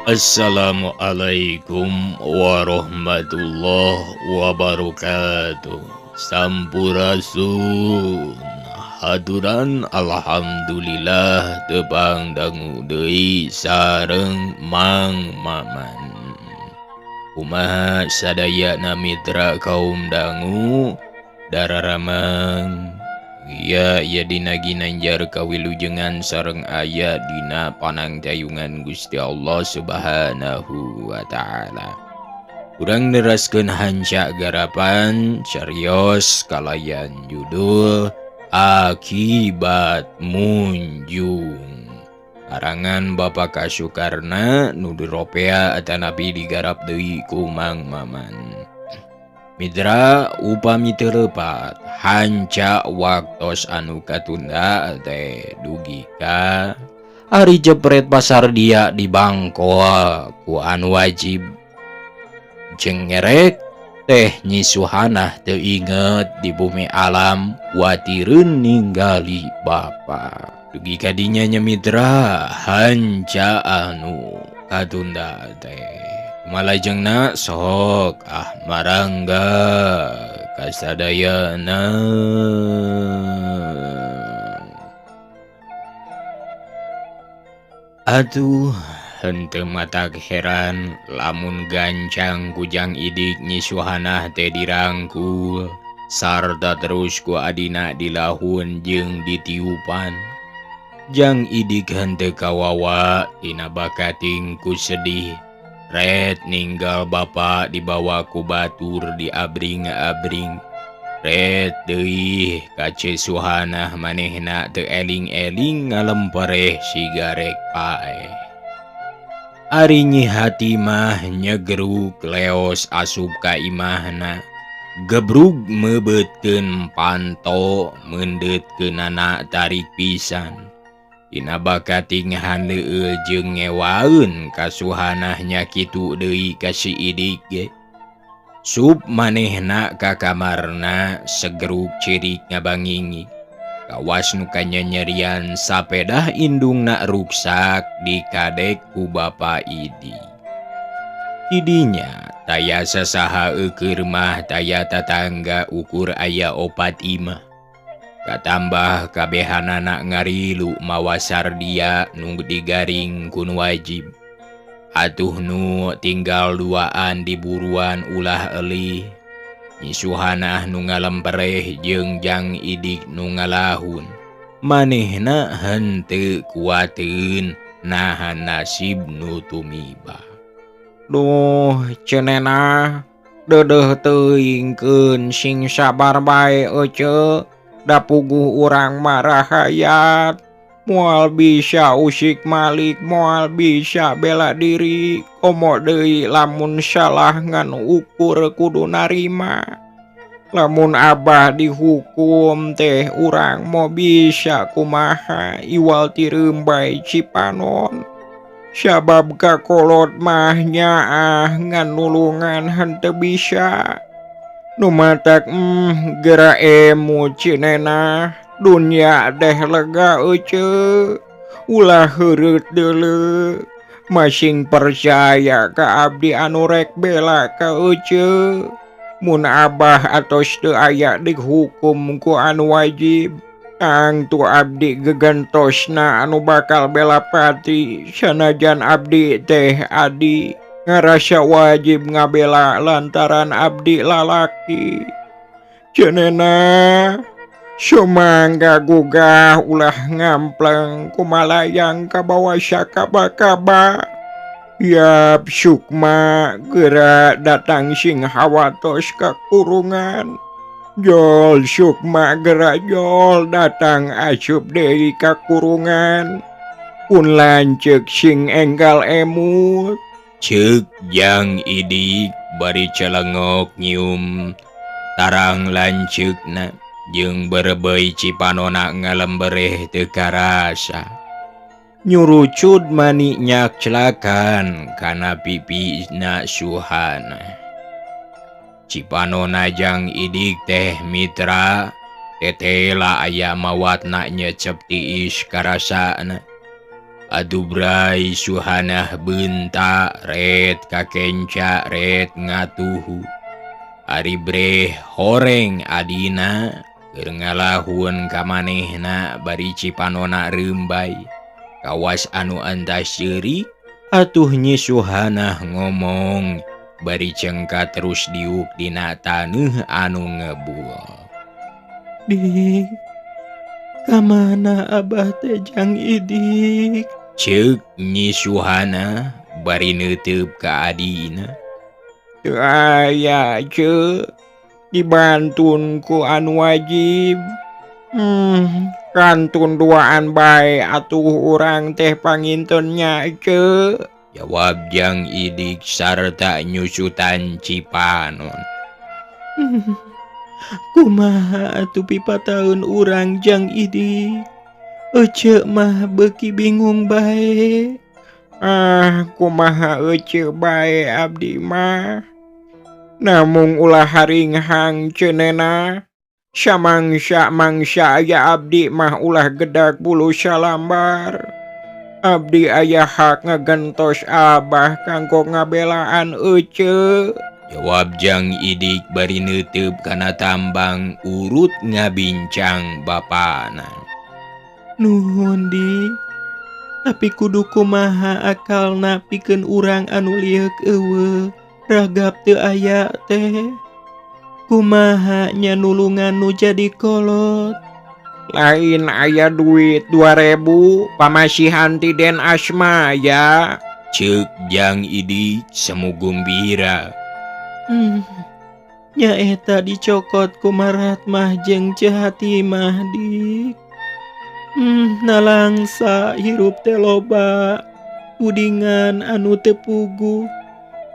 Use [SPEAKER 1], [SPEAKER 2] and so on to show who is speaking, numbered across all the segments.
[SPEAKER 1] Assalamualaikum warahmatullahi wabarakatuh. Sampurasun. Haturan alhamdulillah tepang dangu deui sareng Mang Maman. Kumaha sadayana mitra kaum dangu dararamang. Iya ya dina ginanjar kawilujengan sareng aya dina panangtayungan Gusti Allah Subhanahu wa ta'ala. Urang neraskeun hanca garapan serios kalayan judul Akibat Munjung. Karangan Bapak Kasukarna nu diropea atanapi digarap deui ku Mang Maman. Mitra upami teu leupat hanca waktos anu katunda teh dugi ka ari jepret pasar dia di Bangkoa ku anu wajib jengerek teh Nyi Suhanah teu inget di bumi alam watireun ninggali bapa. Dugi ka dinya nya mitra hanca anu katunda teh. Malajengna sok ah marangga kasadayana. Aduh, henteu matak heran lamun gancang kujang idik Nyi Suhanah teh dirangkul sarta terus ku adina dilahun jeung ditiupan. Jang idik henteu kawawa tina bakating ku sedih. Red ninggal bapa dibawa ku batur diabring-abring. Red deui ka Ceu Suhanah manehna teu eling-eling ngalempereh sigarek paeh. Ari Nyi Hatimah nyegeruk leos asup ka imahna. Gebrug mebeutkeun panto meundeutkeunana tarik pisan. Dina bakating handeueul jeung ngewaeun ka Suhanah nya kitu deui ka si Idik ge. Sup manehna ka kamarna segeruk cirik ngabangingi. Kawas nu kanyanyerian sapedah indungna ruksak dikadek ku Bapa Idi. Tidinya taya sasaha eukeur mah taya tatangga ukur aya opat imah. Katambah kabehanana ngarilu mawa sardia nu digaring kun wajib. Atuh nu tinggal duaan di buruan ulah elih. Nyi Suhanah nu ngalempereh jeung Jang Idik nu ngalahun. Manehna henteu kuateun nahan nasib nu tumiba.
[SPEAKER 2] Duh cenena deudeuh teuingkeun sing sabar bae ece. Da puguh urang marah hayat moal bisa usik malik moal bisa bela diri komo deui lamun salah ngan ukur kudu narima lamun abah dihukum teh urang mo bisa kumaha iwal tireumbai Cipanon sabab kakolot mah nyaah ngan nulungan henteu bisa. Nu matak gera emu cinena dunya deh lega ece ulah heureut deuleu masing percaya ka abdi anu rek bela ka ece mun abah atos teu aya dihukum ku anu wajib tangtu abdi gegentosna anu bakal bela pati sanajan abdi teh adi ngarasa wajib ngabela lantaran abdi lalaki. Cenena sumangga gugah ulah ngampleng kumalayang kabawa sakaba-kaba. Yap sukma geura datang sing hawatos ka kurungan. Jol sukma geura jol datang asup deui ka kurungan. Pun lanceuk sing enggal emut.
[SPEAKER 1] Ceuk Jang Idik bari celengok nyium tarang lanceukna jeung berebeuy Cipanona ngalembereh teu karasa. Nyurucud mani nyak celakan kana pipina Suhana. Cipanona Jang Idik teh mitra tetela aya mawatna nyecep tiis karasana. Aduh Bray Suhanah bentak red kakenca red ngatuhu. Ari Breh horeng adina keur ngalahun ka manehna bari cipanona reumbay. Kawas anu entas ceurik atuh Nyi Suhanah ngomong bari cengka terus diuk dina taneuh anu ngebul.
[SPEAKER 3] Dik, kamana Abah teh Jang Idik?
[SPEAKER 1] Ceuk Nyi Suhana bari neuteup ka adina.
[SPEAKER 2] Teu aya ce, dibantun ku anu wajib. Kantun duaan bae atuh urang teh panginten nya ce.
[SPEAKER 1] Jawab Jang Idik sarta nyusutan cipanon.
[SPEAKER 3] Kumaha atuh pipataeun urang Jang Idik? Ece mah beuki bingung bae.
[SPEAKER 2] Ah, kumaha ece bae abdi mah. Namung ulah haringhang cenena. Samangsa-mangsa aya abdi mah ulah gedak bulu salambar. Abdi aya hak ngagentos Abah kanggo ngabelaan ece.
[SPEAKER 1] Jawab Jang Idik bari neuteup kana tambang urut ngabincang bapana.
[SPEAKER 3] Nuhun Dik, tapi kudu kumaha akalna pikeun urang anu lieuk eueuh ragap teu aya teh. Kumaha nya nulungan nu jadi kolot?
[SPEAKER 2] Lain aya duit 2000 pamasihan ti Den Asma ya.
[SPEAKER 1] Ceuk Jang Idik semu gumbira.
[SPEAKER 3] Nyaeta dicokot ku Maratmah jeung Ceu Hatimah Dik. Nalangsa hirup teh loba tudingan anu teu puguh.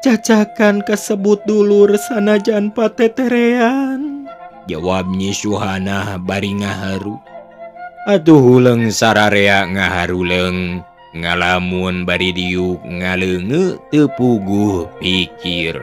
[SPEAKER 3] Cacakan kasebut dulur sanajan pateterean.
[SPEAKER 1] Jawab Nyi Suhanah bari ngaharu. Atuh huleung sararea ngaharuleung ngalamun bari diuk ngaleungeut teu puguh pikir.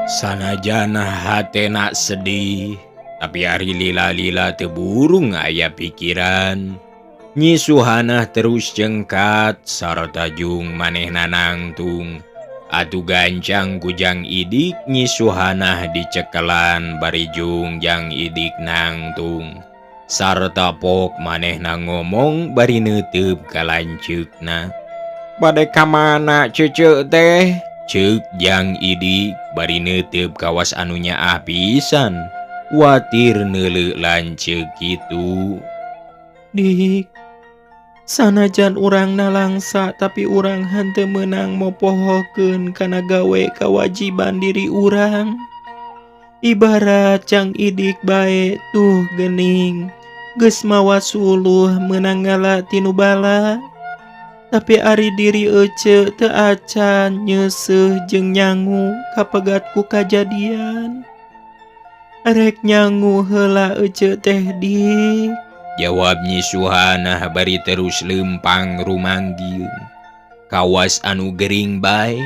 [SPEAKER 1] Sanajan hatena sedih, tapi ari lila-lila teu burung aya pikiran. Nyi Suhanah terus jengkat sarta jung manehna nangtung. Atuh gancang ku Jang Idik Nyi Suhanah dicekelan bari jung Jang Idik nangtung. Sarta pok manehna ngomong bari neuteup ka lanceukna.
[SPEAKER 2] Bade ka mana cece teh?
[SPEAKER 1] Ceuk Jang Idik bari neuteup kawas anu nyaah pisan. Watir neuleuh lanceuk kitu.
[SPEAKER 3] Dik, sanajan urang nalangsa tapi urang henteu meunang mopohokeun kana gawe kawajiban diri urang. Ibarat Jang Idik bae tuh geuning geus mawa suluh meunang ngala tinu bala. Tapi ari diri ece teu acan nyeuseuh jeung nyangu kapegat ku kajadian. Rek nyangu heula ece teh Dik.
[SPEAKER 1] Jawab Nyi Suhanah bari terus lempang rumanggil. Kawas anu gering bae.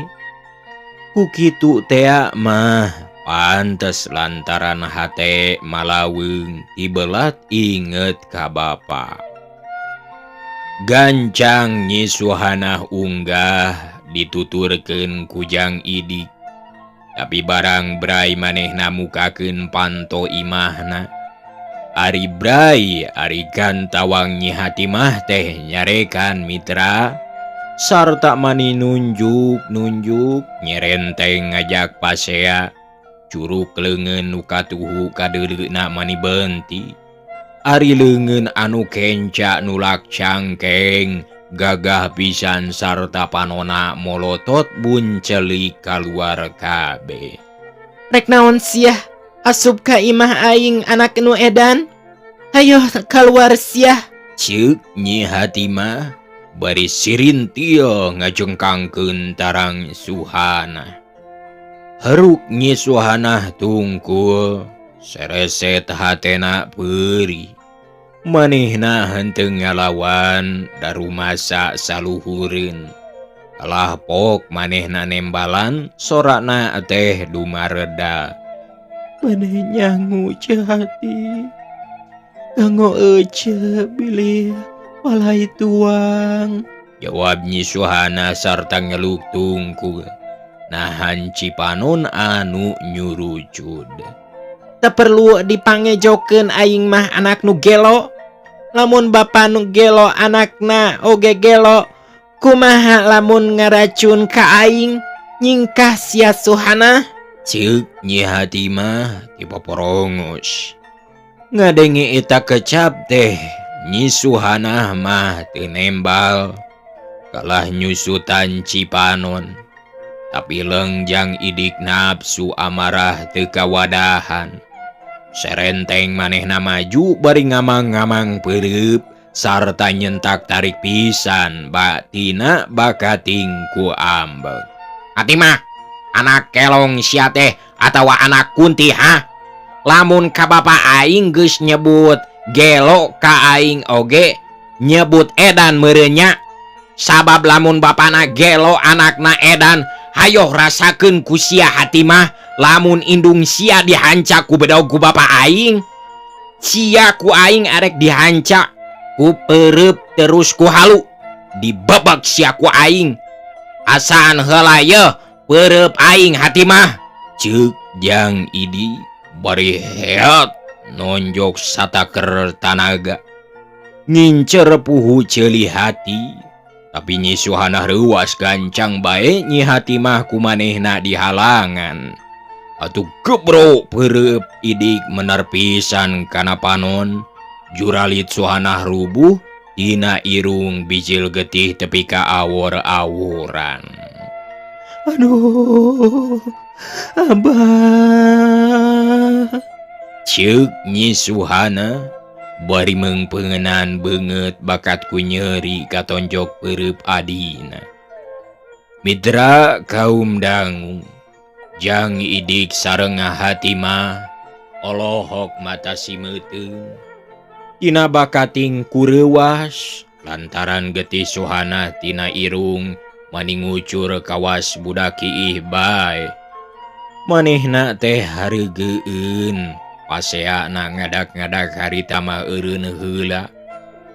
[SPEAKER 1] Ku kitu tea mah pantes lantaran hate malaweung tibelat inget ka bapa. Gancang Nyi Suhanah unggah dituturkeun ku Jang Idik. Tapi barang Bray manehna mukakeun panto imahna. Ari Bray ari gantawang Nyi Hatimah teh nyarekan mitra sarta mani nunjuk-nunjuk nyerenteng ngajak pasea curuk leungeun nu katuhu kadeuleuna mani benti. Ari leungeun anu kenca nulak cangkeng gagah pisan sarta panona molotot buncelik kaluar kabeh.
[SPEAKER 3] Rek naon sia asup ka imah aing anak nu edan? Hayoh kaluar sia.
[SPEAKER 1] Ceuk Nyi Hatimah bari sirintil ngajengkangkeun tarang Suhanah. Heruk Nyi Suhanah tungkul sereset hatena peurih. Manehna henteu ngalawan darumasa saluhureun. Kalah pok manehna nembalan sorakna teh dumareda.
[SPEAKER 3] Maneh nyangu Ceu Hati. Kanggo ece bilih walai tuang.
[SPEAKER 1] Jawab Nyi Suhana sarta ngeluk tungkul. Nahan cipanon anu nyurucud.
[SPEAKER 3] Teu perlu dipangejokeun aing mah anak nu gelo. Lamun bapa nu gelo anakna oge gelo. Kumaha lamun ngaracun ka aing nyingkah sia Suhana?
[SPEAKER 1] Ceuk Nyi Hatimah tipoporongos. Ngadenge eta kecap teh Nyi Suhana mah teu nembal. Kalah nyusutan cipanon. Tapi lengjang idik nafsu amarah teu kawadahan. Serenteng manehna maju bari ngamang-ngamang peureup sarta nyentak tarik pisan batina bakating ku ambek. Hatimah, anak kelong sia teh atawa anak kunti ha? Lamun ka bapa aing geus nyebut gelo ka aing oge nyebut edan meureun nya. Sabab lamun bapana gelo anakna edan, hayoh rasakeun ku sia Hatimah lamun indung sia dihancak ku bedog ku bapa aing. Sia ku aing arek dihancak ku pereup terus ku halu dibebek sia ku aing. Asaan heula yeuh pereup aing Hatimah. Ceuk Jang Idi bari heot nonjok sataker tanaga. Ngincer puhu ceuli hati. Tapi Nyi Suhana reuas gancang bae Nyi Hatimah ku manehna dihalangan. Atuh gebro peureub idik mener pisan kana panon. Juralit Suhana rubuh dina irung bijil getih tepi ka awor-aworan.
[SPEAKER 3] Aduh, abah.
[SPEAKER 1] Ceuk Nyi Suhana bari meungpeungenan beungeut bakat ku nyeri katonjok peureub adina. Mitra kaum dangu, Jang Idik sareng Hatimah olohok mata simeuteung. Tina bakating kureuwas lantaran getih Suhana tina irung maningucur kawas budak kiih bae. Manehna teh hareugeun. Paseana ngadak-ngadak harita mah eureun heula.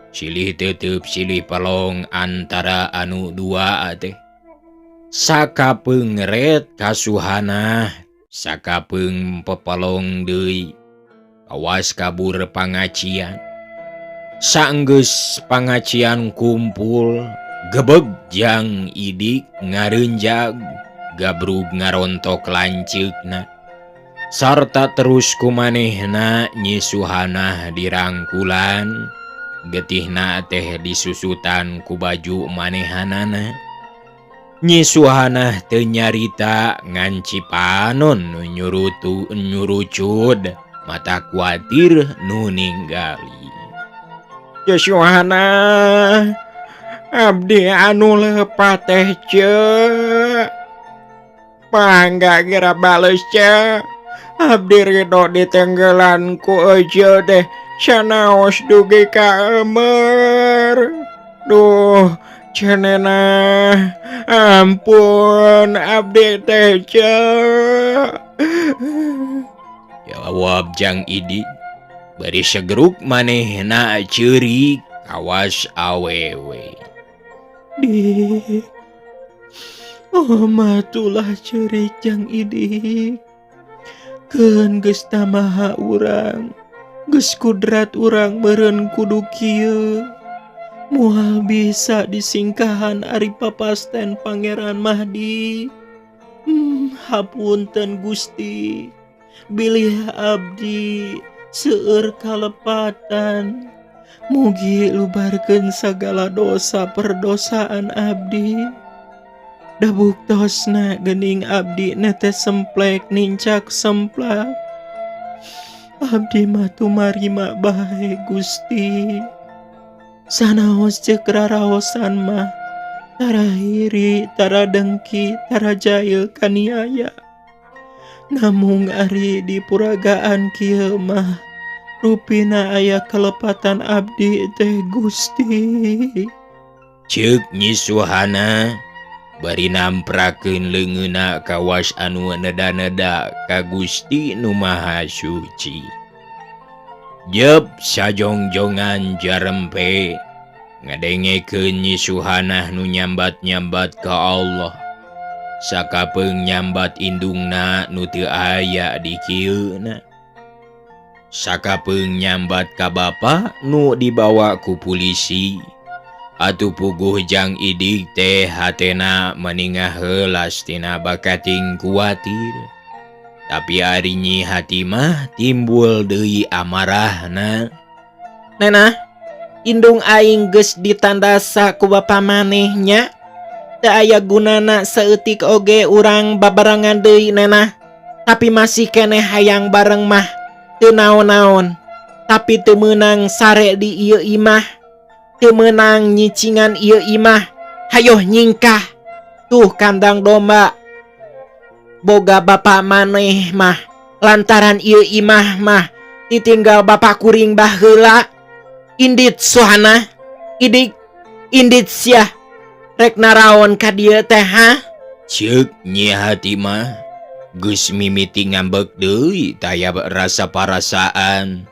[SPEAKER 1] Silih teuteup silih pelong antara anu dua teh. Sakapeung ngeret ka Suhana, sakapeung pepelong deui. Kawas kabur pangacian. Saenggeus pangacian kumpul, gebeg Jang Idik ngareunjag, gabrug ngarontok lanceukna. Sarta terus kumanehna Nyi Suhana dirangkulan, getihna teh disusutan ku baju manehanana. Nyi Suhana teu nyarita ngan cipanon nu nyurutu nyurucud mata kuatir nu ninggali.
[SPEAKER 2] Nyi Suhana, abdi anu lepat teh ce. Pangga geura bales ce. Abdi ridho ditenggelan ku ece teh sanaos dugi ka emer. Duh, cenena ampun abdi teh ce.
[SPEAKER 1] Jawab Jang Idi bari segeruk manehna ceurik kawas awewe.
[SPEAKER 3] Dik, oh matulah ceurik Jang Idik. Keun geus tamaha urang, geus kudrat urang meureun kudu kieu. Moal bisa disingkahan ari papasten Pangeran Mahdi. Hapunten Gusti, bilih abdi seueur kalepatan. Mugi lubarkeun sagala dosa perdosaan abdi. Da buktosna geuning abdi netes semplek nincak semplak. Abdi mah tumarima bae Gusti. Sanaos ceuk raraosan mah tara hiri, tara dengki, tara jail kaniaya. Namung ari di puragaan kieu mah rupina aya kelepatan abdi teh Gusti.
[SPEAKER 1] Ceuk Nyi Suhana Bari namprakeun leungeunna kawas anu neda-neda ka Gusti Nu Maha Suci. Jep sajongjongan jarempe ngadengekeun Nyi Suhanah nu nyambat-nyambat ka Allah. Sakapeung nyambat indungna nu teu aya di kieuna. Sakapeung nyambat ka bapa nu dibawa ku pulisi. Atuh puguh jang idik teh hatena meningah heulas tina bakating kuatir. Tapi ari Nyi Hatimah timbul deui amarahna.
[SPEAKER 3] Nenah, indung aing geus ditandasa ku bapa maneh nya. Teu aya gunana saeutik oge urang babarengan deui nenah. Tapi masih keneh hayang bareng mah teu naon-naon. Tapi teu meunang sare di ieu imah. Teu meunang nyicingan ieu imah. Hayoh nyingkah. Tuh kandang domba. Boga bapa maneh mah lantaran ieu imah mah ditinggal bapa kuring baheula. Indit Suhana, idik indit sia. Rek naraon ka dieu teh ha?
[SPEAKER 1] Ceuk Nyi Hatimah geus mimiti ngambek deui taya rasa parasaan.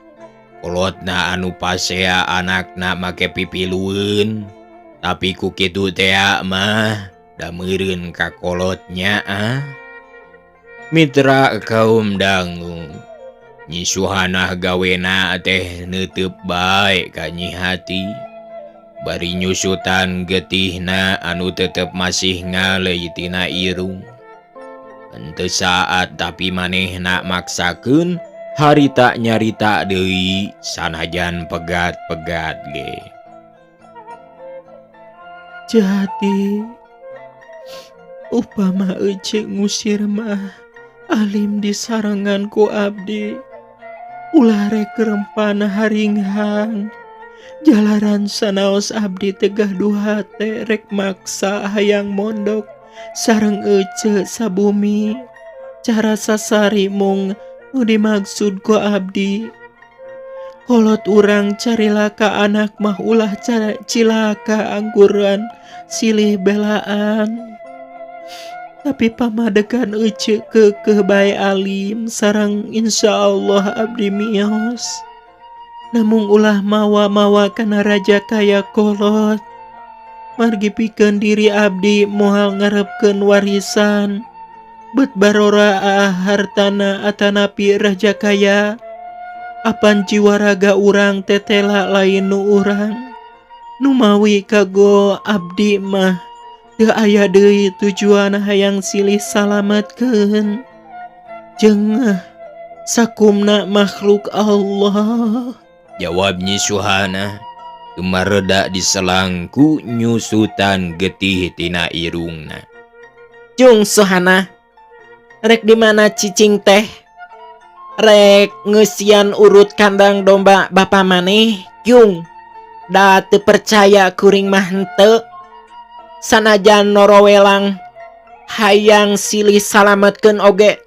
[SPEAKER 1] Kolotna anu pasea anakna make pipilueun. Tapi ku kitu tea mah da meureun ka kolotnya ah. Mitra kaum dangu. Nyi Suhanah gawena teh neuteup bae ka Nyi Hati. Bari nyusutan getihna anu tetep masih ngaleuy tina irung. Henteu saat tapi manehna maksakeun harita nyarita deui sanajan pegat-pegat ge.
[SPEAKER 3] Jati upama ece ngusir mah alim disarengan ku abdi. Ulah rek rempana haringhang. Jalaran sanaos abdi tegah duhate rek maksa hayang mondok sareng ece sabumi. Cara sasari mung nu dimaksud ku abdi. Kolot urang carilaka anak mah ulah cara cilaka angguran silih belaan. Tapi pamadegan ece keukeuh bae alim sareng insyaallah abdi mios. Namung ulah mawa-mawa kana raja kaya kolot. Margi pikeun diri abdi moal ngarepkeun warisan. Bet barora hartana atanapi raja kaya. Apan jiwa raga urang tetela lain nu urang. Numawi kago abdi mah teu aya deui tujuan hayang silih salametkeun. Jeung sakumna makhluk Allah.
[SPEAKER 1] Jawab Nyi Suhana tumareda diselangku nyusutan getih tina irungna.
[SPEAKER 3] Jung Suhana, rek di mana cicing teh? Rek ngeusian urut kandang domba bapa maneh? Jung, da teu percaya kuring mah henteu. Sanajan norowelang hayang silih salametkeun oge.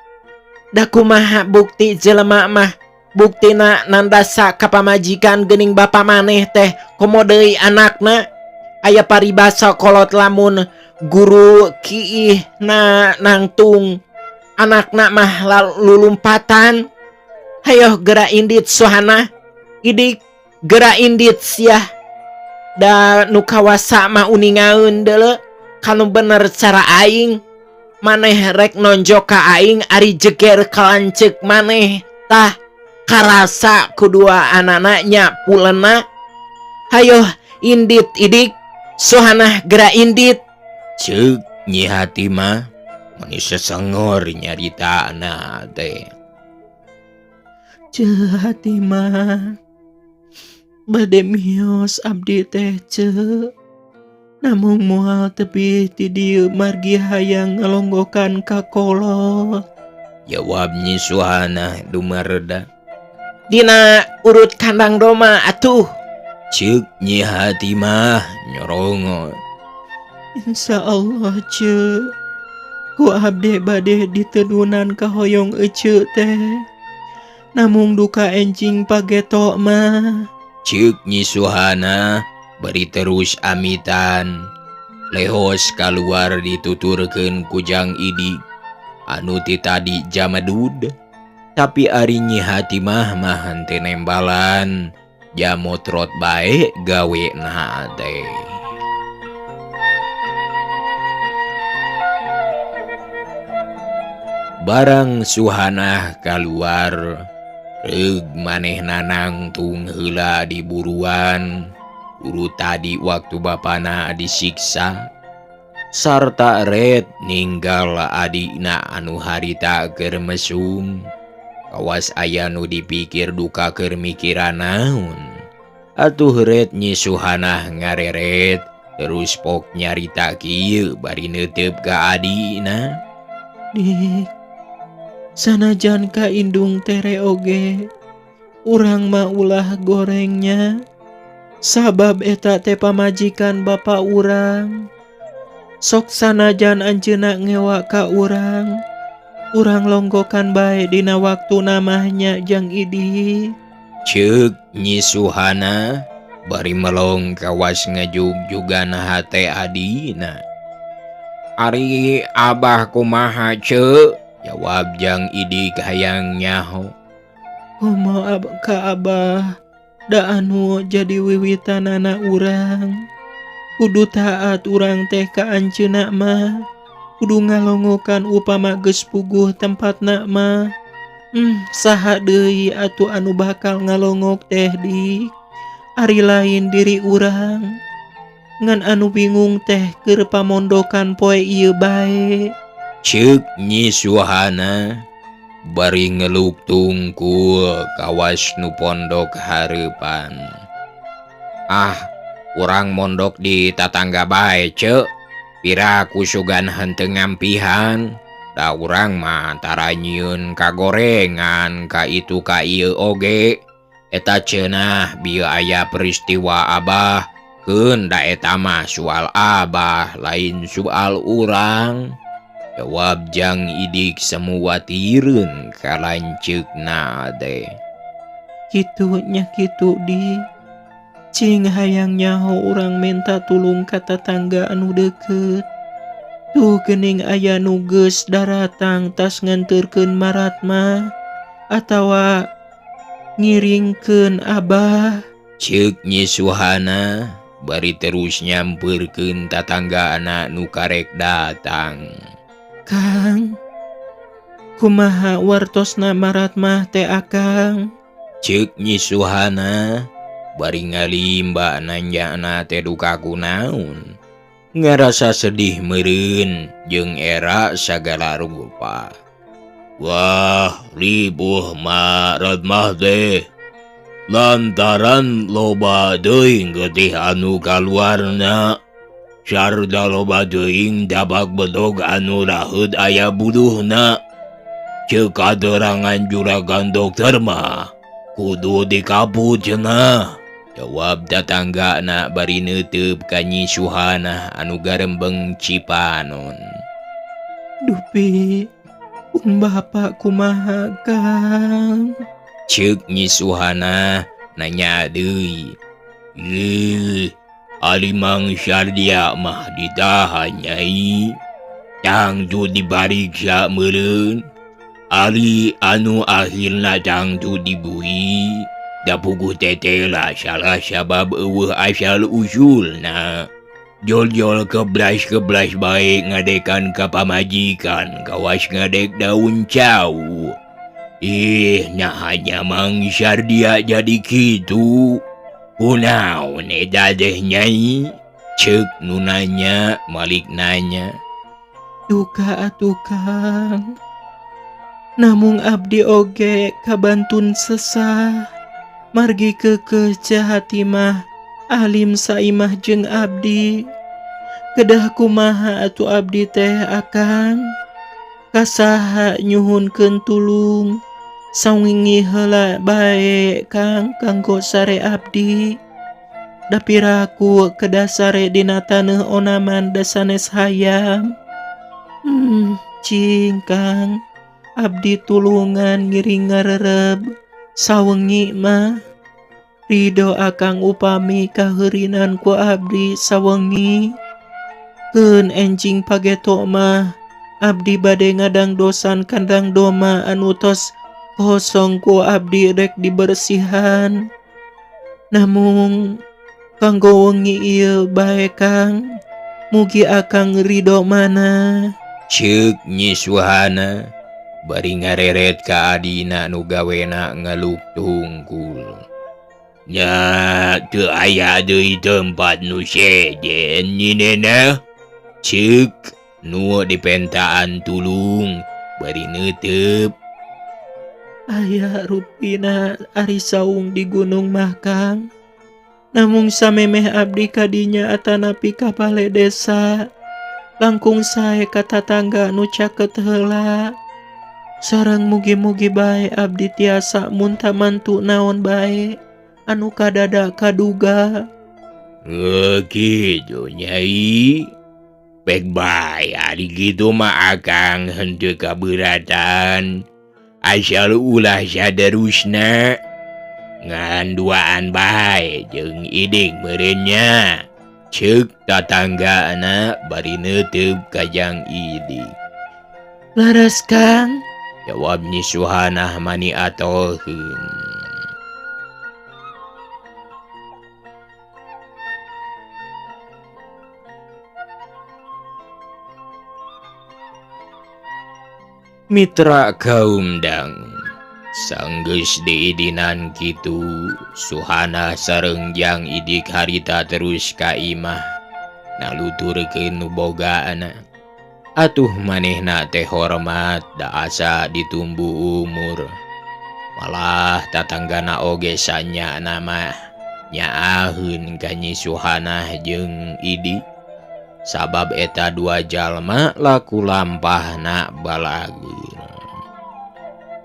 [SPEAKER 3] Da kumaha bukti jelema mah? Buktina nandasa ka pamajikan geuning bapa maneh teh komo deui anakna. Aya paribasa kolot lamun guru kiih na nangtung anakna mah lulumpatan. Hayoh gera indit Suhana, idik gera indit siah. Da nu kawasa mah uningaeun deuleu kanu bener cara aing. Maneh rek nonjok ka aing ari jeger kalanceuk maneh tah karasa kedua anaknya pulena. Hayoh indit idik Suhana gera indit.
[SPEAKER 1] Ceuk Nyi Hatimah meni sesengor nyaritana teh.
[SPEAKER 3] Ceu Hatimah bade mios abdi teh ceu. Namung moal tepi ti dieu margi hayang ngalonggokan ka kolot.
[SPEAKER 1] Jawab Nyi Suhana dumareda.
[SPEAKER 3] Dina urut kandang domba atuh.
[SPEAKER 1] Ceuk Nyi Hatimah nyorongo.
[SPEAKER 3] Insyaallah ceu. Ku abdi bade ditedunan kahoyong ece teh. Namung duka enjing pageto mah.
[SPEAKER 1] Ceuk Nyi Suhana bari terus amitan. Lehos kaluar dituturkeun ku Jang Idik anu ti tadi jamadud. Tapi ari Nyi Hatimah mah henteu nembalan, jamotrot bae gawena teh. Barang Suhanah kaluar, reug manehna nangtung heula di buruan. Guru tadi waktu bapana disiksa sarta red ninggal adikna anu harita keur mesum. Kawas aya nu dipikir duka keur mikiran naon. Atuh red Nyi Suhanah ngareret terus pok nyarita kieu bari neuteup ka adikna.
[SPEAKER 3] Dik, sanajan ka indung tere oge, urang mah ulah gorengnya. Sabab eta teh pamajikan bapa urang. Sok sanajan anjeunna ngewa ka urang, urang longgokan bae dina waktu namahnya Jang Idik.
[SPEAKER 1] Ceuk Nyi Suhana bari melong kawas ngajugjugan hate adina.
[SPEAKER 2] Ari abah kumaha ceuk?
[SPEAKER 1] Jawab Jang Idik hayang nyaho.
[SPEAKER 3] Kumaha ka abah? Da anu jadi wiwitanana urang. Kudu taat urang teh ka anjeunna mah. Kudu ngalongokan upama geus puguh tempatna mah. Saha deui atuh anu bakal ngalongok teh dik? Ari lain diri urang. Ngan anu bingung teh keur pamondokan poe ieu bae.
[SPEAKER 1] Ceuk Nyi Suhana bari ngeluk tungkul kawas nu pondok hareupan.
[SPEAKER 2] Ah, urang mondok di tatangga bae ceuk. Pira kusugan henteu ngampihan. Da urang mah tara nyieun kagorengan ka itu ka ieu oge. Eta cenah bieu aya peristiwa abah. Keun da eta mah soal abah lain soal urang. Jawab Jang Idik semua tireun ka lanceukna teh.
[SPEAKER 3] Kitu nya kitu di. Cing hayang nyaho urang minta tulung ka tatangga anu deukeut. Tuh geuning aya nu geus daratang tas nganteurkeun marat mah atawa ngiringkeun abah.
[SPEAKER 1] Ceuk Nyi Suhana bari terus nyampeurkeun tatanggana nu karek datang.
[SPEAKER 3] Kang, kumaha wartosna marat mah teh akang?
[SPEAKER 1] Ceuk Nyi Suhana bari ngalimba nanjana teh duka kunaon. Ngarasa sedih meureun jeung era sagala rupa.
[SPEAKER 4] Wah, ribuh marat mah teh. Lantaran loba teuing getih anu kaluarna. Sarta loba teuing dabak bedog anu raheut aya buduhna. Ceuk katerangan juragan dokter mah kudu dikaput cenah.
[SPEAKER 1] Jawab tatanggana bari neuteup ka Nyi Suhana anu garembeng cipanon.
[SPEAKER 3] Dupi, pun bapak kumaha Kang?
[SPEAKER 1] Ceuk Nyi Suhana nanya deui.
[SPEAKER 4] Ih, ari Mang Sardia mah ditahan nyai. Tangtu dipariksa meureun. Ari anu akhirna tangtu dibui. Da puguh tetela salah sabab eueuh asal usulna. Jol-jol keblas-keblas bae ngadekan ka pamajikan kawas ngadek daun cau. Ih, nah hanya Mang Sardia jadi kitu. Kunaon eta teh nyai?
[SPEAKER 1] Ceuk nu nanya malik nanya.
[SPEAKER 3] Duka atuh Kang. Namung abdi oge kabantun sesah. Margi keukeuh Hatimah alim saimah jeung abdi. Kedah kumaha atuh abdi teh akang? Kasaha nyuhunkeun tulung. Sawengi heula bae Kang kanggo sare abdi. Da piraku kedah sare dina taneuh onaman da sanes hayam. Cing Kang, abdi tulungan ngiring ngarereb sawengi mah. Ridho akang upami kaheurinan ku abdi sawengi. Keun enjing pageto mah abdi bade ngadangdosan kandang doma anu tos kosong ku abdi rek dibersihan. Namung kanggo wengi ieu bae Kang, mugi akang ridho mana.
[SPEAKER 1] Ceuk Nyi Suhana bari ngareret ka adina nu gawena ngeluk tungkul.
[SPEAKER 4] Nya teu aya deui tempat nu sejen Nyi Neneh.
[SPEAKER 1] Ceuk nu dipentaan tulung bari neuteup.
[SPEAKER 3] Aya rupina ari saung di gunung mah Kang. Namung samemeh abdi kadinya atanapi ka bale desa. Langkung sae ka tatangga nu caket heula. Sareng mugi-mugi bae abdi tiasa munta mantu naon bae anu kadada kaduga.
[SPEAKER 4] Kitu Nyai. Pek bae ari kitu mah akang henteu kaberatan. Asal ulah saderusna ngan duaan bae jeung iding meureun nya.
[SPEAKER 1] Ceuk tatanggana bari neuteup ka Jang Idik.
[SPEAKER 3] Leres Kang,
[SPEAKER 1] jawab Nyi Suhanah mani atoheun. Mitra kaum dang sanggeus diidinan kitu Suhana sareng Jang Idik harita terus ka imah naluturkeun nu bogaana. Atuh manehna teh hormat da asa ditumbu umur. Malah tatanggana oge sanyana mah nyaaheun ka Nyi Suhanah jeung Idik. Sabab eta dua jalma laku lampahna balageun.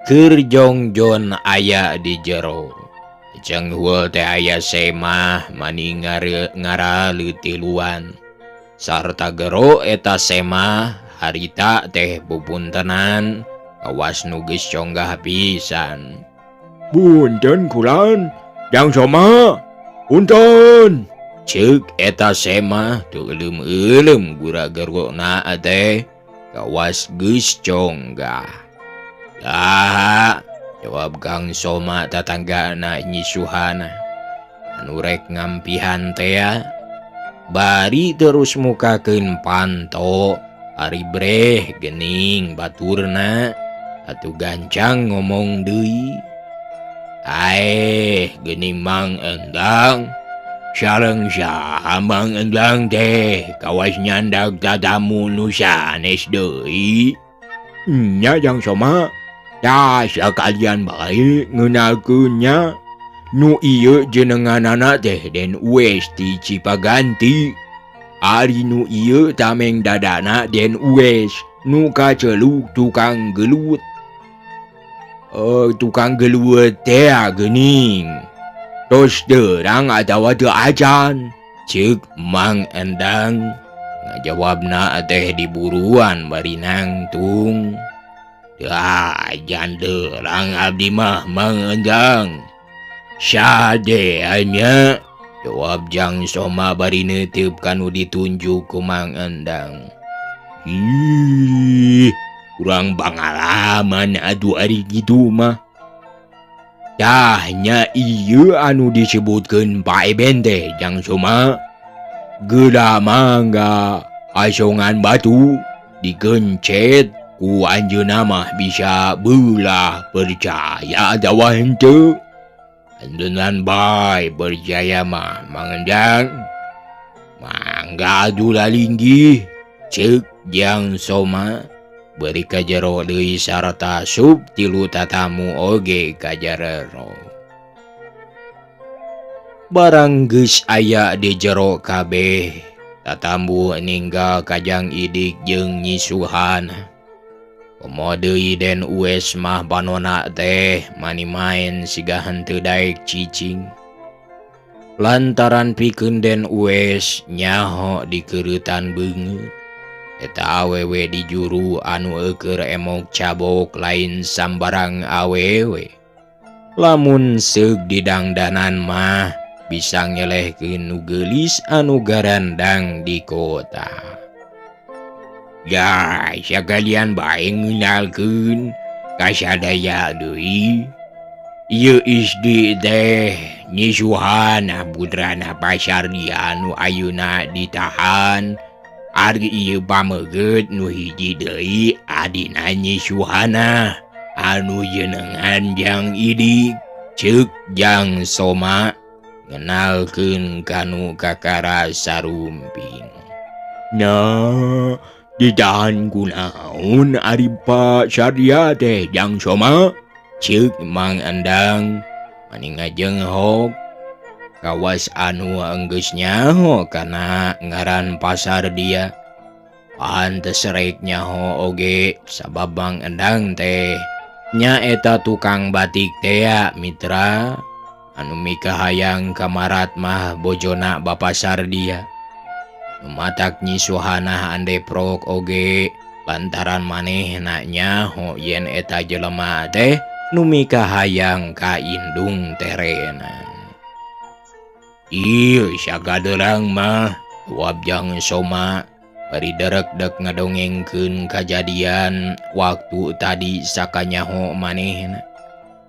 [SPEAKER 1] Keur jongjon aya di jero. Cenghul teh aya semah mani ngaraleutiluan. Sarta gero eta semah harita teh bupuntenan kawas nu geus conggah pisan.
[SPEAKER 4] Punten kulan, Jang Soma. Punten.
[SPEAKER 1] Ceuk eta semah teu euleum-euleum gura gerona teh kawas geus conggah. Saha? Jawab Kang Soma tatanggana Nyi Suhana. Anu rek ngampihan tea bari terus mukakeun panto ari breh geuning baturna atuh gancang ngomong deui. Aeh geuning Mang Endang.
[SPEAKER 4] Sareng saha Mang Endang teh kawas nyandak tatamu nu sanes deui. Nya Jang Soma. Tah sakalian bae ngeunalkeun nya. Nu ieu jenenganana teh Den Uwes ti Cipaganti. Ari nu ieu tameng dadana Den Uwes nu kaceluk tukang gelut. Tukang gelut teh geuning. Tos terang atawa teu acan.
[SPEAKER 1] Ceuk Mang Endang ngajawabna teh diburuan bari nangtung.
[SPEAKER 4] Teu acan terang abdi mah Mang Endang. Sade nya,
[SPEAKER 1] jawab Jang Soma bari neuteup kanu ditunjuk ku Mang Endang.
[SPEAKER 4] Ih, kurang pangalaman atuh ari kitu mah. Tah nya ieu anu disebutkeun Pak Eben teh Jang Soma. Geura mangga asongan batu digencet ku anjeunna mah bisa beulah percaya atawa henteu. Anjeunna bae percaya mah Mang Endang. Mangga atuh lalinggih,
[SPEAKER 1] ceuk Jang Soma beri ka jero deui sarta sup tilu tatamu oge ka jarero. Barang geus aya di jero kabeh, tatambu ninggal ka Jang Idik jeung Nyi Suhana. Komo deui Den Uwes mah panona teh mani maen siga henteu daek cicing. Lantaran pikeun Den Uwes nyaho dikeureutan beungeut. Eta awewe di juru anu eueur emok cabok lain sambarang awewe. Lamun seug didangdanan mah bisa ngelehkeun nu geulis anu garandang di kota.
[SPEAKER 4] Ya sakalian bae ngeunalkeun ka sadaya deui. Ieu Isdi teh Nyi Suhana putrana Pasardia nu ayeuna ditahan. Ari ieu pameget nu hiji deui adina Nyi Suhana anu jenengan Jang Idik. Ceuk Jang Soma ngenalkeun kanu kakara sarumping.
[SPEAKER 1] Nah, ditahan kunaon ari Pak Sardia teh Jang Soma?
[SPEAKER 4] Ceuk Mang Endang mani ngajenghok kawas anu enggeus nyaho kana ngaran Pasar dia. Pantes rek nyaho oge sabab Mang Endang teh nyaeta tukang batik tea mitra anu mikahayang kamarat mah bojona Bapa Sardia. Matak Nyi Suhana andeprok oge lantaran manehna nyaho yen eta jelema teh nu mikahayang ka indung terena. Ieu sagaderang mah jawab Jang Soma bari derek-dek ngadongengkeun kajadian waktu tadi sakanyaho manehna.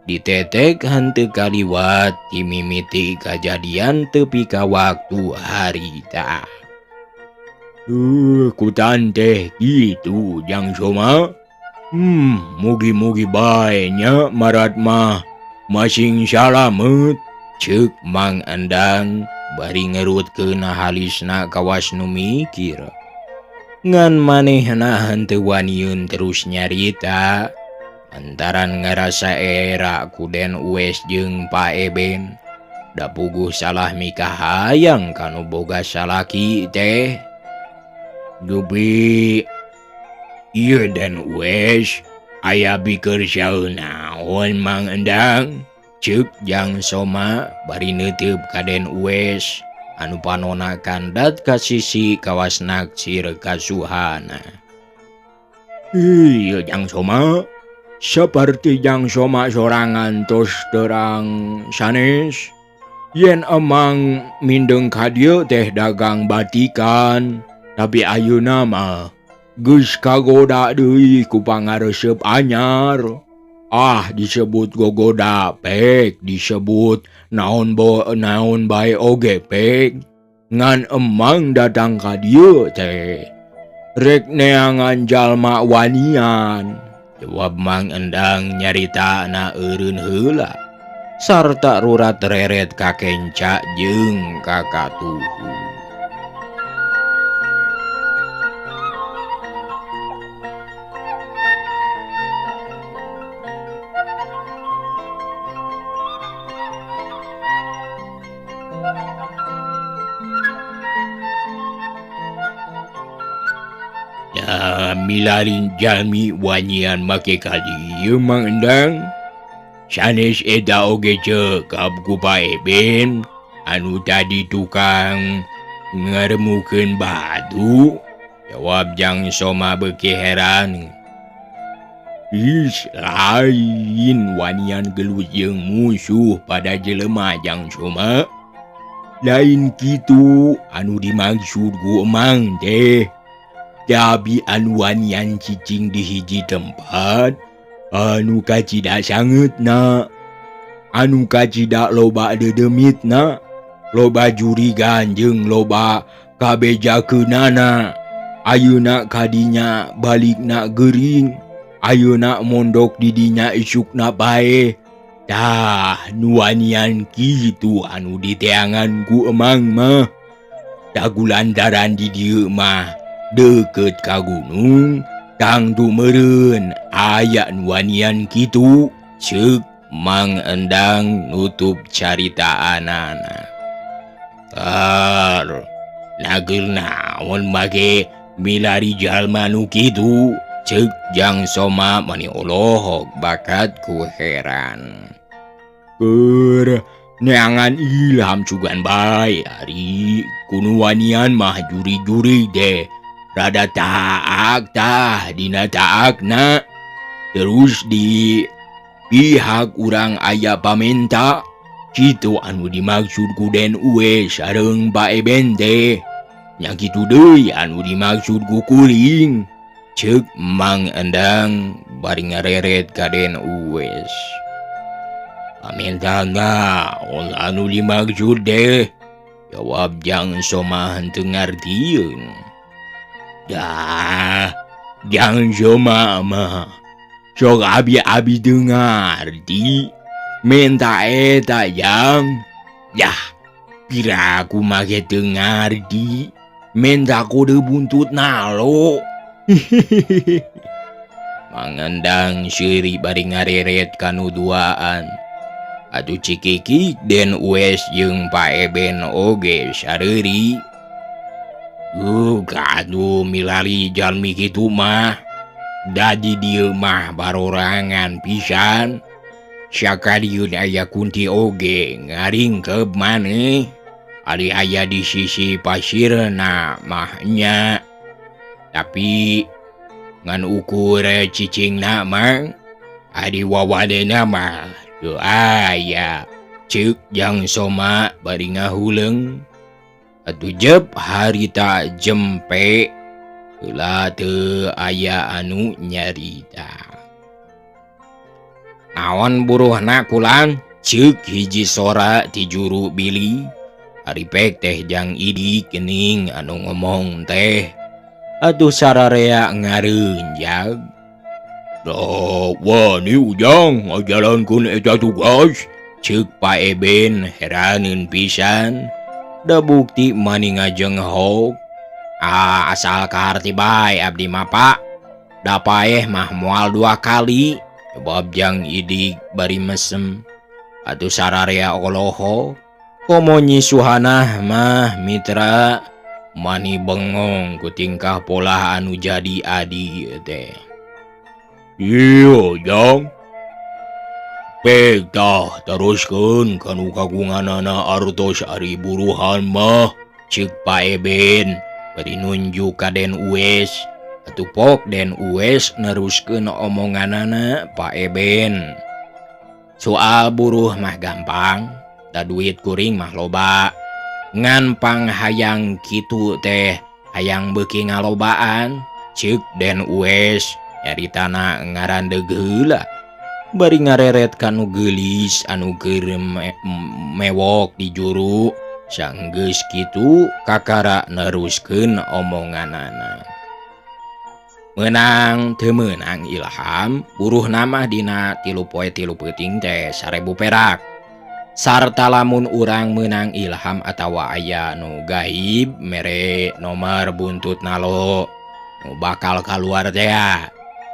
[SPEAKER 4] Ditetek henteu kaliwat timimiti kajadian tepi ka waktu harita.
[SPEAKER 1] Kutan teh kitu Jang Soma. Mugi-mugi bae nya marat mah masing salamet.
[SPEAKER 4] Ceuk Mang Endang bari ngerutkeun halisna kawas nu mikir. Ngan manehna henteu waniun terus nyarita lantaran ngarasa era ku Den Uwes jeung Pa Eben. Da puguh salah mikahayang kanu boga salaki teh.
[SPEAKER 1] Dupi ieu Den Uwes aya biker saeun naon Mang Endang?
[SPEAKER 4] Ceuk Jang Soma bari neuteup ka Den Uwes anu panona kandat ka sisi kawas naksir ka Suhana.
[SPEAKER 1] Ieu Jang Soma saperti Jang Soma sorangan tos terang sanes yen emang mindeng ka dieu teh dagang batikan, tapi ayeuna mah geus kagoda deui ku pangaresep anyar. Ah, disebut gogoda pek, disebut naon bo naon bae oge pek. Ngan emang datang ka dieu teh rek neangan jalma wanian.
[SPEAKER 4] Jawab Mang Endang nyarita na eureun heula sarta rurat reret ka kenca jeung ka katuhu.
[SPEAKER 1] Milarin jalmi wanian make ka dieu Mang Endang. Sanes eta oge cekap ku Pa Eben anu tadi tukang ngaremukeun batu.
[SPEAKER 4] Jawab Jang Soma beuki heran.
[SPEAKER 1] Ih, lain wanian gelut jeung musuh pada jelema Jang Soma. Lain kitu anu dimaksud ku emang teh. Tapi anu wanian cicing di hiji tempat anu kacida sangeutna, anu kacida loba dedemitna, loba jurigan jeung loba kabejakeunana. Ayeuna kadinya balikna gering, ayeuna mondok di dinya isukna bae. Tah nu wanian kitu anu diteangan ku emang mah. Dagulantaran di dieu mah deket ka gunung tangtu meureun aya nu wanian kitu.
[SPEAKER 4] Ceuk Mang Endang nutup caritaanana.
[SPEAKER 1] Tar nageur naon make milari jalma nu kitu?
[SPEAKER 4] Ceuk Jang Soma mani olohok bakat ku heran.
[SPEAKER 1] Keur neangan ilham sugan bae ari kunu wanian mah juri-juri deh. Rada taak tah dina taakna. Terus di pihak urang aya pamenta kitu anu dimaksud ku Den Uwes sareng Pa Eben teh. Nya kitu deui anu dimaksud ku kuring. Ceuk Mang Endang bari ngareret ka Den Uwes.
[SPEAKER 4] Paminta naon anu dimaksud deh?
[SPEAKER 1] Jawab Jang Soma henteu ngartieun.
[SPEAKER 4] Dah, Jang Soma mah sok abi-abi teu ngarti. Minta eta Jang. Yah, pira aku make teu ngarti. Minta kode buntut nalo.
[SPEAKER 1] Mang Endang seuri bari ngareret kanu duaan. Atuh cikiki Den Uwes jeung Pak Eben oge sareuri.
[SPEAKER 4] Gaduh milari jalmi kitu mah. Dadi dieu mah barorangan pisan. Sakaliun aya kunti oge ngaringkep maneh. Ari aya di sisi pasirna mah nya. Tapi ngan ukur cicingna mah ari wawadena mah teu aya.
[SPEAKER 1] Ceuk Jang Soma bari ngahuleung. Atuh jep harita jempe heula teu aya anu nyarita. Naon buruhna kulang? Ceuk hiji sora ti juru bili. Ari pek teh Jang Idik geuning anu ngomong teh. Atuh sararea ngareunjag.
[SPEAKER 4] Da wani Ujang ngajalankeun eta tugas.
[SPEAKER 1] Ceuk Pak Eben heraneun pisan. Da bukti mani ngajenghok. Ah, asal kaharti bae abdi mah Pak. Da paeh mah moal dua kali. Jawab Jang Idik bari mesem. Atuh sararea oloho. Komo Nyi Suhanah mah mitra mani bengong ku tingkah polah anu jadi adi teh.
[SPEAKER 4] Iya Jang. Pek tah teruskeun kanu kagunganana artos ari buruhan mah.
[SPEAKER 1] Ceuk Pak Eben bari nunjuk ka Den Uwes. Atuh pok Den Uwes neruskeun omonganana Pak Eben. Soal buruh mah gampang, da duit kuring mah loba. Ngan panghayang kitu teh hayang beuki ngalobaan. Ceuk Den Uwes nyaritana ngarandeg heula. Bari ngareret kanu geulis anu keur mewok di juru. Sanggeus kitu kakara neruskeun omonganana. Meunang teu meunang Ilham, buruhna mah dina 3 poe 3 peuting teh 1000 perak. Sarta lamun urang meunang Ilham atawa aya nu gaib mere nomor buntut nalo nu bakal kaluar teh.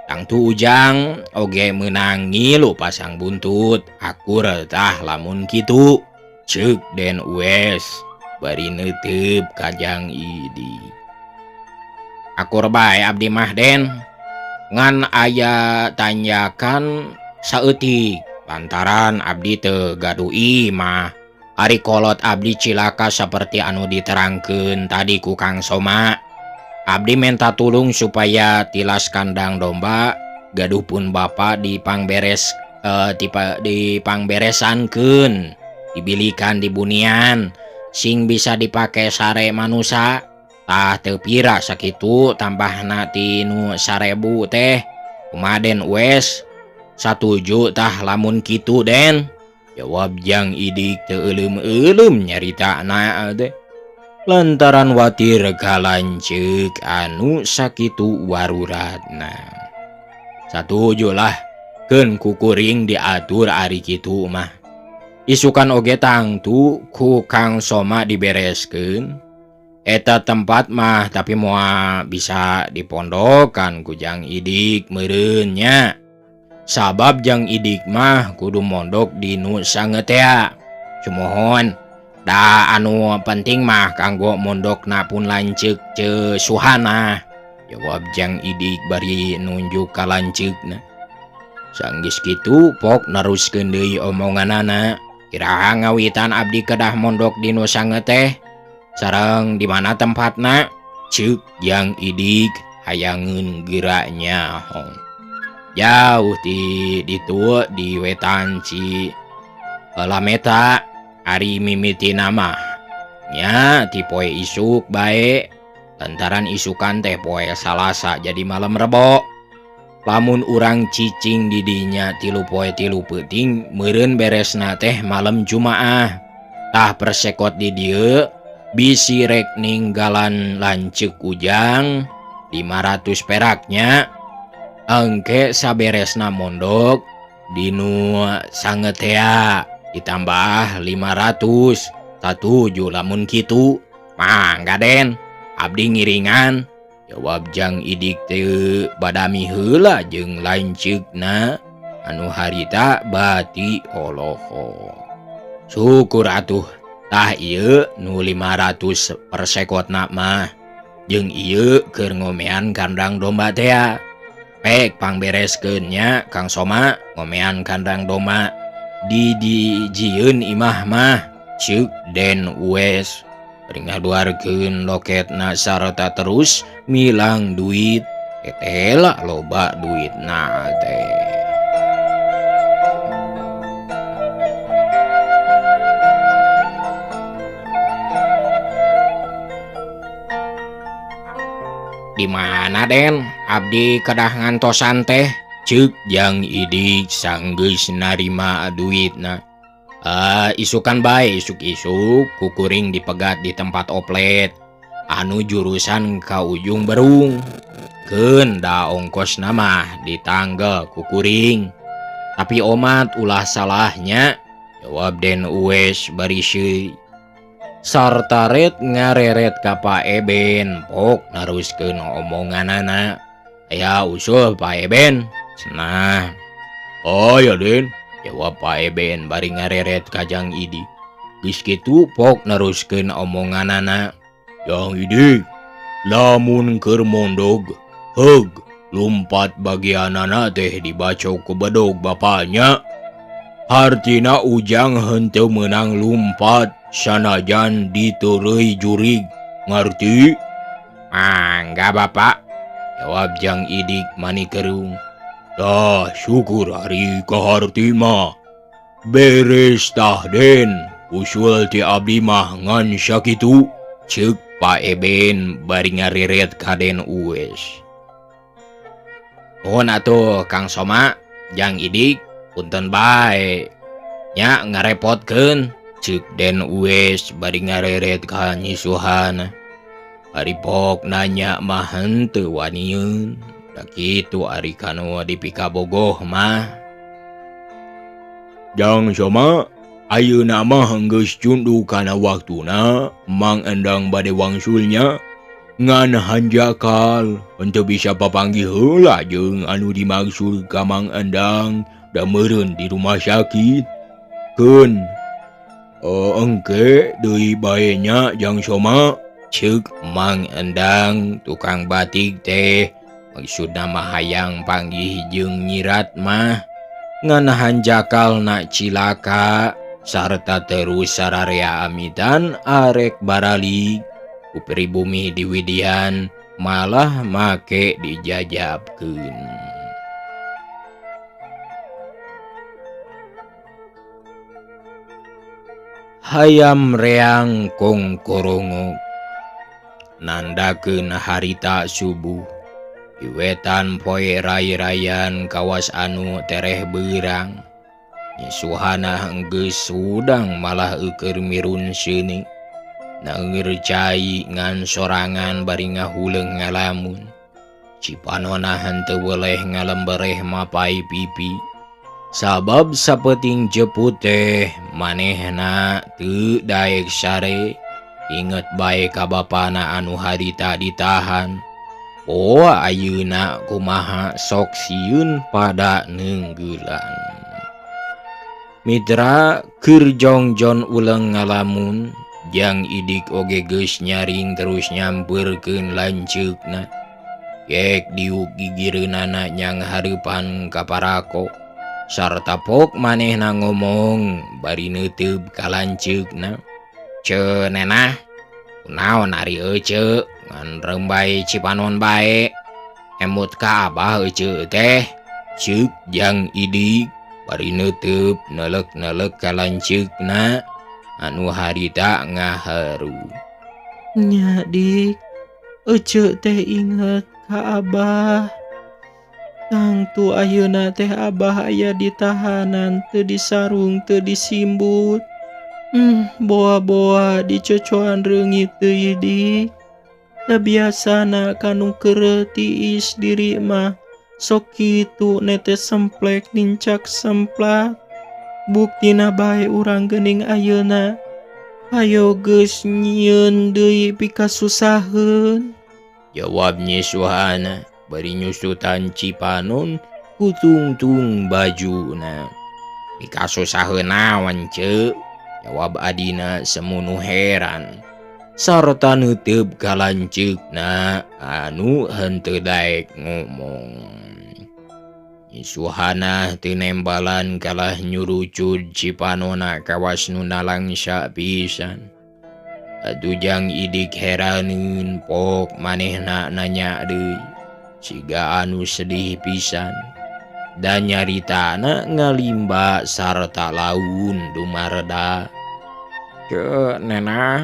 [SPEAKER 1] Tangtu Ujang oge meunang ngilu pasang buntut akur tah lamun kitu. Ceuk Den Uwes bari neuteup ka Jang Idi. Akur bae abdi mah Den. Ngan aya tanyakan saeutik lantaran abdi teu gaduh imah. Ari kolot abdi cilaka saperti anu diterangkeun tadi ku Kang Soma. Abdi minta tulung supaya tilas kandang domba gaduh pun bapa dipangberes, dipangberesankeun, dibilikan di bunian sing bisa dipake sare manusa. Tah teu pira sakitu tambahna tinu 1000 teh. Kumaha Den Uwes? Satuju tah lamun kitu Den. Jawab Jang Idik teu euleum-euleum nyaritana teh. Lantaran watir kalanceuk anu sakitu waruratna. Satuju lah keun kukuring diatur ari kitu mah. Isukan oge tangtu ku Kang Soma dibereskeun. Eta tempat mah tapi moal bisa dipondokan ku Jang Idik meureun nya. Sabab Jang Idik mah kudu mondok di nu sangetea. Cumohon da anu penting mah kanggo mondokna pun lanceuk ce Suhana. Jawab Jang Idik bari nunjuk ka lanceukna. Sanggeus kitu pok neruskeun deui omonganana. Kira ngawitan abdi kedah mondok di nu sangeteh. Sareng di mana tempatna? Ceuk Jang Idik hayangeun geura nyaho. Jauh ti ditu di wetan Ci Lameta. Ari mimiti nama nya ti poe isuk bae.
[SPEAKER 2] Lantaran isukan teh poe Salasa jadi malam Rebo. Lamun urang cicing di dinya 3 poe 3 peuting meureun beresna teh malam Jumaah. Tah persekot di dieu bisi rek ninggalan lanceuk ujang 500 peraknya. Engke saberesna mondok dinu sangetea ditambah 500 satuju lamun kitu. Mangga Den, abdi ngiringan. Jawab Jang Idik teu badami heula jeung lanceukna anu harita bati olohok. Syukur atuh, tah ieu nu 500 persekotna mah jeung ieu keur ngomean kandang domba tea. Pek pangbereskeun nya Kang Soma ngomean kandang domba di dijieun imah mah ceuk Den Uwes. Bari ngaduarkeun loketna sarta terus milang duit. Etela loba duitna teh. Di mana Den? Abdi kedah ngantosan teh. Ceuk Jang Idik sanggeus narima duitna. Isukan bae isuk-isuk kukuring dipegat di tempat oplet anu jurusan ka Ujung Berung. Keun da ongkosna mah ditanggal kukuring. Tapi omat ulah salahnya, jawab Den Uwes bari seui. Sartaret ngareret ka Pak Eben, pok naruskeun omonganana. Aya usul Pak Eben, cenah. Oh ya Den, jawab Pak Eben bari ngareret ka Jang Idi. Geus kitu pok naruskeun omonganana.
[SPEAKER 4] Jang Idi, lamun keur mondog, heug lumpat bagianana teh dibacok ku bedog bapaknya. Hartina ujang henteu meunang lumpat sanajan diteureuy jurig, ngarti?
[SPEAKER 2] Mangga bapak, jawab Jang Idik manikerung.
[SPEAKER 4] Tah syukur ari kaharti mah. Beres tah Den, usul ti abdi mah ngan sakitu,
[SPEAKER 2] ceuk Pak Eben bari ngareret ka Den Uwes. Nuhun atuh Kang Soma, Jang Idik, punten bae. Nya ngarepotkeun, ceuk Den Uwes bari ngareret ka nyisuhana. Ari pok nanya mah henteu wanieun. Da kitu ari kanu dipikabogoh mah.
[SPEAKER 4] Jang Soma, ayeuna mah geus cunduk kana waktuna, Mang Endang bade wangsulnya. Ngan hanjakal henteu bisa papanggih heula jeung anu dimaksud ka Mang Endang da meureun di rumah sakit. Keun engke deui bae nya Jang Soma,
[SPEAKER 2] ceuk Mang Endang tukang batik teh. Maksudna mah hayang panggih jeung nyirat mah ngan hanjakal na cilaka sarta terus sararea amitan arek baralik ku pribumi diwidian malah make dijajabkeun. Hayam reang kongkorongok nandakeun harita subuh. Di wetan poe rai-rayan kawas anu tereh beurang. Nyisuhana geus hudang malah eueur mirun seuni. Naeur cai ngan sorangan bari ngahuleung ngalamun. Cipanona henteu weleh ngalembereh mapai pipi. Sabab sapeuting jeput teh manehna teu daek sare. Inget bae ka bapana anu harita ditahan. Oh ayeuna kumaha sok sieun pada neunggeulan. Mitra keur jongjon uleng ngalamun, Jang Idik oge geus nyaring terus nyampeurkeun lanceukna. Yek diuk gigireunana nyang hareupan ka parako. Sarta pok manehna ngomong bari neuteup ka lanceukna. Ceu nenah, kunaon ari eceu? Ngan rembai Cipanon bae. Emut ka abah eceu teh, ceuk Jang Idik bari neuteup nelek-nelek ka lanceukna anu harita ngaharu.
[SPEAKER 3] Nya Dik, Ece teh inget ka Abah. Tangtu ayeuna teh Abah aya di tahanan teu disarung teu disimbut. Boa-boa dicocoan reungit deui Dik. Teu biasana kanu keureuh tiis diri mah sok kitu netes semplek nincak semplak. Buktina bae urang geuning ayeuna. Hayo geus nyieun deui pikasusaheun.
[SPEAKER 1] Jawab Nyi Suhana bari nyusutan cipanon ku tungtung bajuna. Pikasusaheun naon Ceu? Jawab adina semunu heran sarta neuteup ka lanceukna anu henteu daek ngomong. Nyi Suhana teu nembalan kalah nyurucud cipanona kawas nu nalangsa pisan. Atuh Jang Idik heraneun pok manehna nanya deui siga anu sedih pisan. Dan nyaritana ngalimba sarta laun dumareda.
[SPEAKER 2] Ceu Nena,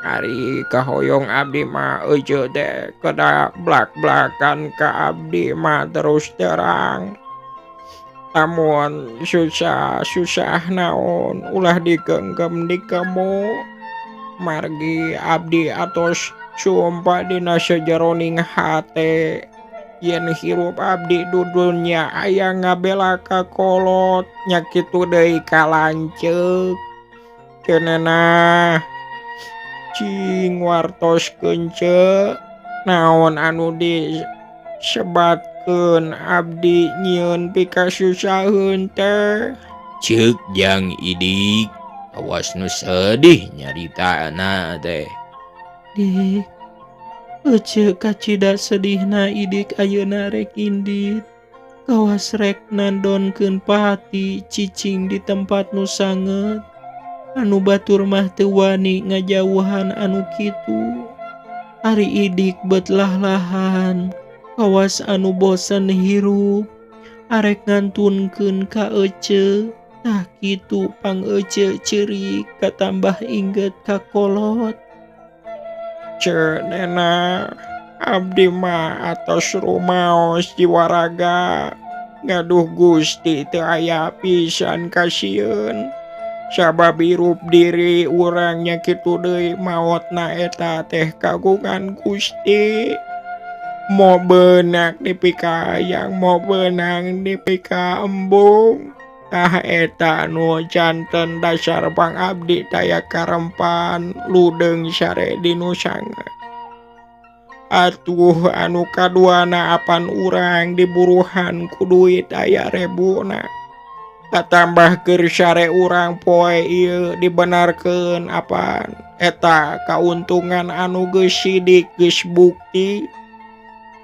[SPEAKER 2] ari kahoyong abdi mah euceu teh kedah blak-blakan ka abdi mah terus terang. Lamun susah-susah naon ulah digenggem dikemu. Margi abdi atos sumpah dina sajeroning hate yen hirup abdi di dunya aya ngabela ka kolot nya kitu deui ka lanceuk. Ceu Nena, cing wartoskeun Ceu naon anu disebatkeun abdi nyieun pikasusaheun teh.
[SPEAKER 1] Ceuk Jang Idik awas nu sedih nyaritana teh.
[SPEAKER 3] Dik, ece kacida sedihna Idik ayeuna rek indit. Kawas rek nandonkeun pati cicing di tempat nu sanget. Anu batur mah teu wani ngajauhan anu kitu. Ari Idik bet lah-lahan kawas anu bosen hirup. Arek ngantunkeun ka ece. Tah kitu pang ece ceurik katambah inget ka kolot.
[SPEAKER 2] Ceu Nena, abdi mah atos rumaos jiwaraga. Ngaduh Gusti teu aya pisan kasieun. Sabab hirup diri urang nya kitu deui maotna eta teh kagungan Gusti. Mo beunang dipikayang, mo beunang dipikaembung. Tah eta nu janten dasar pangabdi daya karempan ludeung sare di nu sange. Atuh anu kaduana apan urang diburuhan ku duit aya rebuna. Tatambah keur sare urang poe ieu dibenarkeun apan eta kauntungan anu geus sidik geus bukti.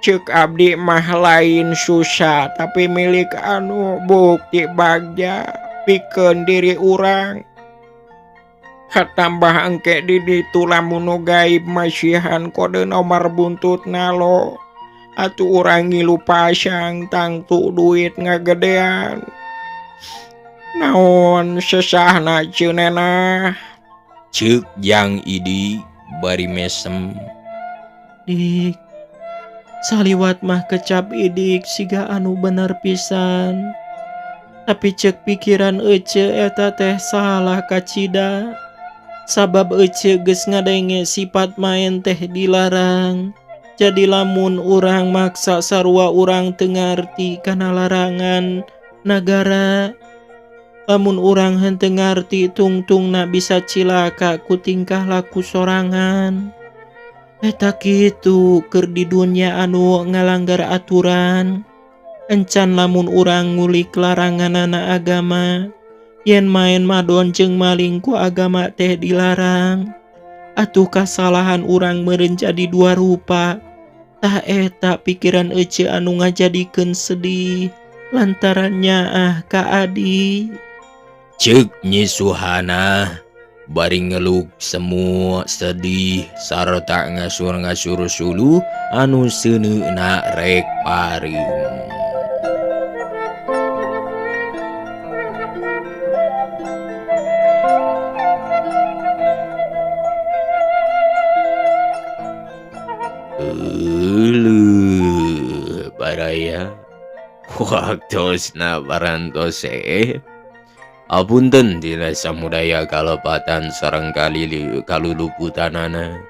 [SPEAKER 2] Ceuk abdi mah lain susah tapi milik anu bukti bagja pikeun diri urang. Katambah engke di ditu lamun nu gaib masihan kode nomor buntut nalo. Atuh urang ngilu pasang tangtu duit ngagedean. Naon sesahna Ceu Nena?
[SPEAKER 1] Ceuk Jang Idik bari mesem.
[SPEAKER 3] Dik, saliwat mah kecap Idik siga anu bener pisan. Tapi ceuk pikiran ece eta teh salah kacida. Sabab ece geus ngadenge sifat main teh dilarang. Jadi lamun urang maksa sarua urang teu ngarti kana larangan nagara. Lamun urang henteu ngarti tungtungna bisa cilaka ku tingkah laku sorangan. Eta kitu keur di dunya anu ngalanggar aturan. Encan lamun urang ngulik laranganana agama. Yen main madon jeung maling ku agama teh dilarang. Atuh kasalahan urang meureun jadi dua rupa. Tah eta pikiran ece anu ngajadikeun sedih lantaran nyaah ka adi.
[SPEAKER 1] Ceuk Nyi Suhana bari ngeluk semua sedih sarta ngasur-ngasur suluh anu seuneuna rek pareum. Samudaya, waktosna parantos Apunten dina Samudaya kalepatan sareng kalili kaluluputanana.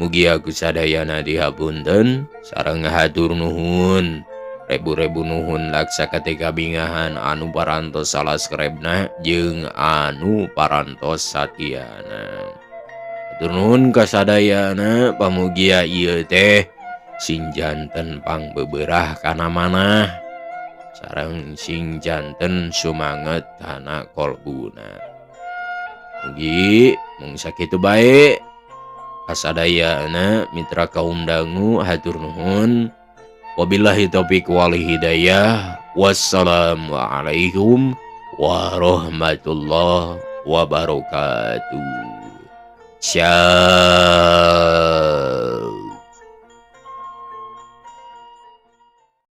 [SPEAKER 1] Mugia ku sadayana dihapunten sareng hatur nuhun. Rebu-rebu nuhun laksa ketika bingahan anu parantos salaskribna jeung anu parantos satiana. Hatur nuhun kasadayana, pamugia ieu teh sing janten pangbeberah kana manah sareng sing janten sumanget kana kolbuna. Mugi mung sakitu bae kasadayana mitra kaum dangu, hatur nuhun. Wabillahi taufik wal hidayah. Wassalamualaikum warahmatullahi wabarakatuh. Syah.